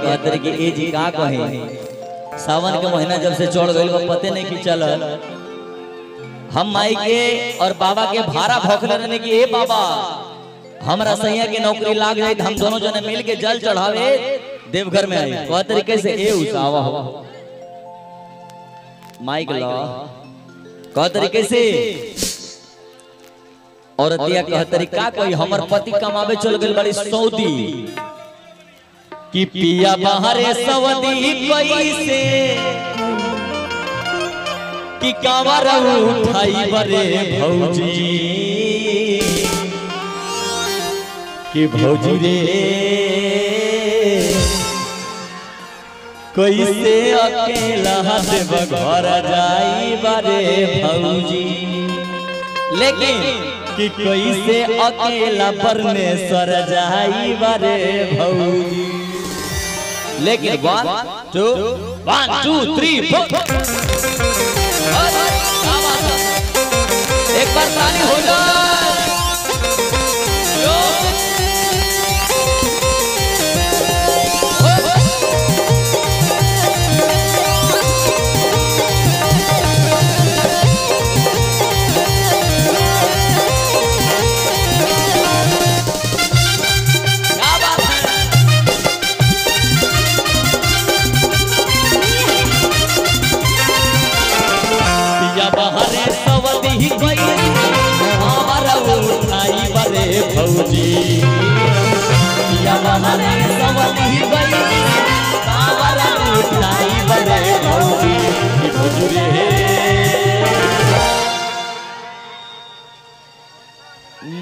कहते कि ए जी का कहे, सावन के महीना जब से चढ़ गइल बा पते नहीं कि चलल। हम माई के और बाबा के भाड़ा भोखले रहने की ए बाबा हमरा सैया के नौकरी लाग जाए हम दोनों जने मिल के जल चढ़ावे देवघर में आई। कह तरीके से ए उसावा हो माइक लो, कह तरीके से औरतिया कह तरीका कोई हमर पति कमावे चल गेल बड़ी सऊदी कि पिया बाहरे सऊदी कैसे कि कांवर उठाई बरे भौजी कि भौजी रे कैसे अकेला देव घर जाई बरे भौजी, लेकिन कि कैसे अकेला परमेश्वर जाई बरे भौजी। लेकिन 1 2 1 2 3 4 एक बार ताली हो जाए।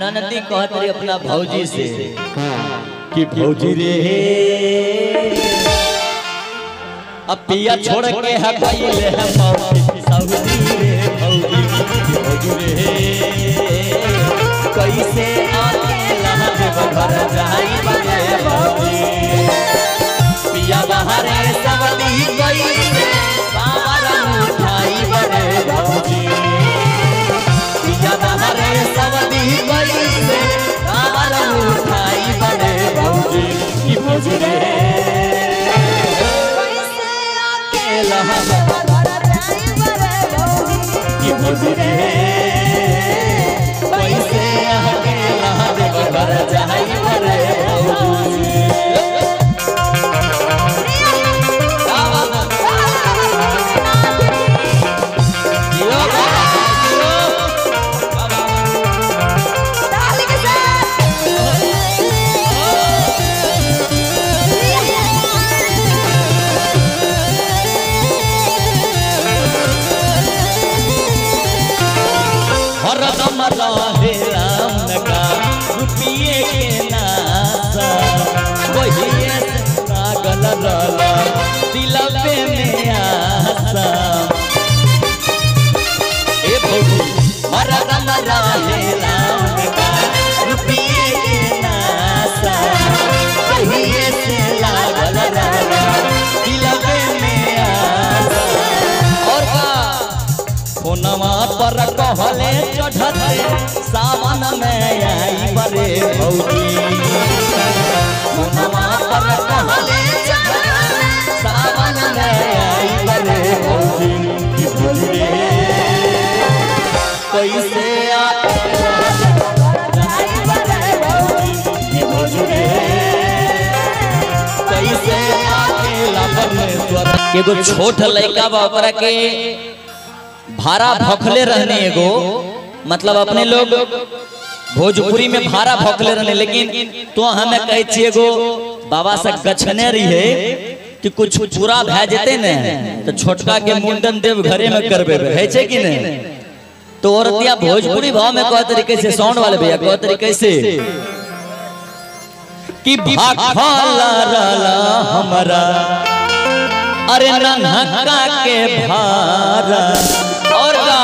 ननदी कहत रही अपना भौजी से कि भौजी रे अब पिया छोड़ के है गइल है सऊदी रे भौजी, भौजी रे कैसे अकेला देव घर जाई बरे भौजी, पिया बाहरे सऊदी कैसे कांवर उठाई बरे भौजी, पिया बाहरे सऊदी कैसे कांवर उठाई बरे भौजी, कि भौजी रे कैसे अकेला देव घर जाई बरे भौजी, कि भौजी रे कैसे अकेला देव घर जाई बरे भौजी। रुपये के नासा वही पागल रला दिलवे में आशा ए भौजी मरा मरा हे राम का रुपये के नासा वही से लागल रला दिलवे में आशा। और का फोनवा पर कहले चढ़ते सावन में आई बरे भौजी, फोनवा पर कहले चढ़ते सावन में आई बरे भौजी, कि भौजी रे कैसे जाई बरे भौजी, कि भौजी रे कैसे अकेला परमेश्वर। एगो छोट लड़का बा ओकरा के भाड़ा भखले रहने एगो, मतलब अपने लोग भोजपुरी में भाड़ा भखले रहने, लेकिन तो हमें कहे छी एगो बाबा से गछने रही है कि कुछ पूरा भै जेते ने तो छोटका के मुंडन देव घरे में करबे है छे कि नहीं। तो औरतिया भोजपुरी भाव में कह तरीके से साउंड वाले भैया कह तरीके से कि भाखला रला हमरा अरे नन्हका के भारा और का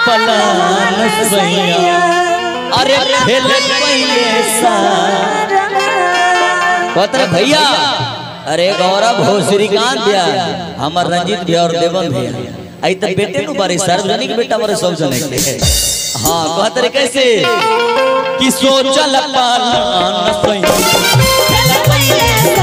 पलान सैया अरे खेल पहले सारा। कहते भैया अरे गौरव हो श्रीकांत भैया हमर रंजीत भैया और देवन भैया आई तो बेटे नु बारे सार्वजनिक बेटा बारे सब जने के। हाँ कहते कैसे कि सोचल पालान सैया खेल पहले।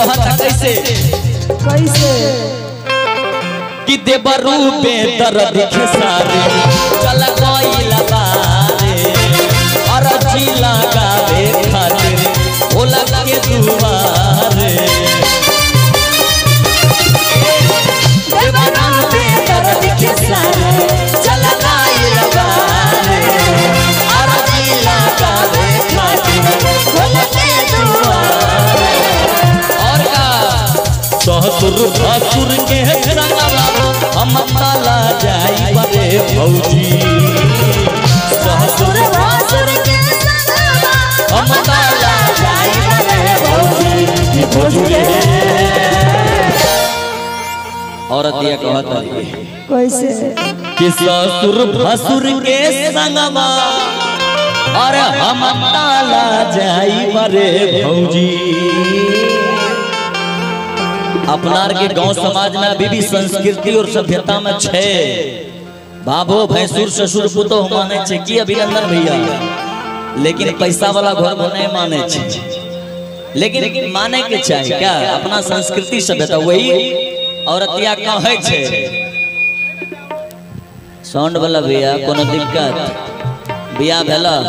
कहता कैसे कैसे कि देवरू पे दर्द खेसारे चल गइल बारे अरजी लगावे खातिर भोला के दुआरे। देवरू पे दर्द खेसारे चल गइल बारे अरजी लगावे खातिर भोला के दुआरे। और का ससुर भसुर के संगवा हम ताला जाई बरे भौजी। ससुर भसुर के संगवा हम ताला जाई बरे भौजी। भौजी रे औरत ये कहत है कैसे कि ससुर भसुर के संगवा अरे हम ताला जाई बरे भौजी। अपनार के गांव समाज में अभी भी संस्कृति और सभ्यता में छे बाबो भैंसुर ससुर पुतोह माने छे की अभिनंदन भैया, लेकिन पैसा वाला घर में नहीं माने छे, लेकिन माने के चाहिए क्या अपना संस्कृति सभ्यता। वही औरतिया कहे छे साउंड वाला भैया कोनो दिक्कत बियाह भेला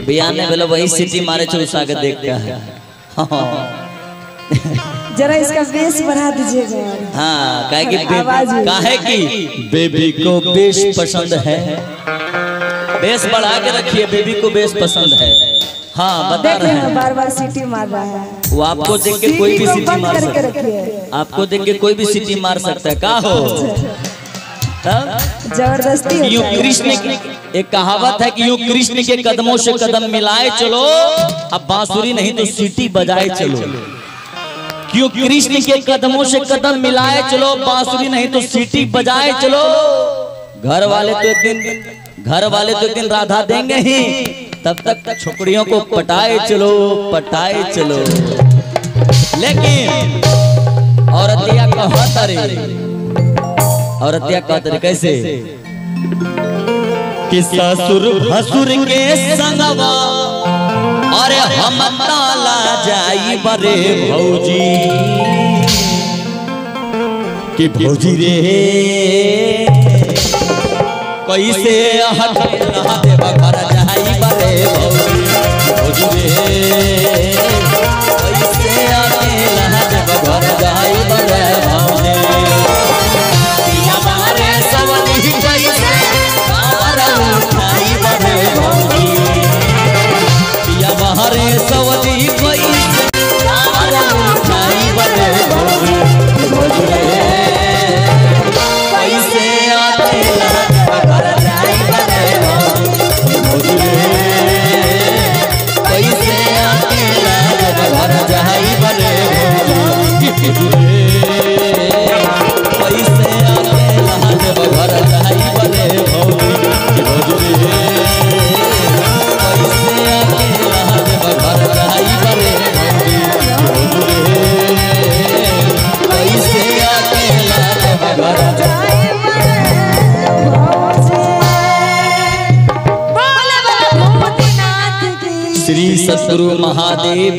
बियाह नहीं भेला वही सिटी मारे छे उषा के देख के। हाँ जरा इसका बेस बढ़ा दीजिएगा। हाँ काहे कि काहे कि बेबी को बेस पसंद है, बेस बढ़ा के रखिए, बेबी को बेस पसंद है। हाँ बता रहे हैं बार बार सीटी मार रहा है वो, आपको देख के कोई भी सीटी मार सकता है, आपको देख के कोई भी सीटी मार सकता है। का हो जबरदस्ती। यूं कृष्ण एक कहावत है कि यूं कृष्ण के कदमों से कदम मिलाए चलो, अब बांसुरी नहीं तो सीटी बजाए चलो। क्यों कृष्ण के कदमों से कदम मिलाए चलो, बांसुरी नहीं तो सीटी बजाए चलो। घर वाले तो एक दिन, घर वाले तो एक दिन राधा देंगे ही, तब तक छोकरियों को पटाए चलो, पटाए चलो। लेकिन औरतिया कहत रे, औरतिया कहत रे कैसे कि ससुर भसुर के संगवा अरे हम ताला जाई बरे भौजी। कि भौजी रे कैसे देवा घर जाई बरे भौजी। भौजी रे कैसे देवा घर जाई बरे भौजी। पिया मारे सवनी कैसे कावर उठाई बरे भौजी। पिया मारे सवनी कैसे कावर उठाई बरे भौजी। भौजी रे कैसे घर जाई बरे भौजी। भौजी रे कैसे घर जाई बरे भौजी। कैसे घर जाई बरे भौजी। भौजी रे कैसे घर जाई बरे भौजी। भौजी रे कैसे घर जाई बरे भौजी। श्री सतगुरु महादेव।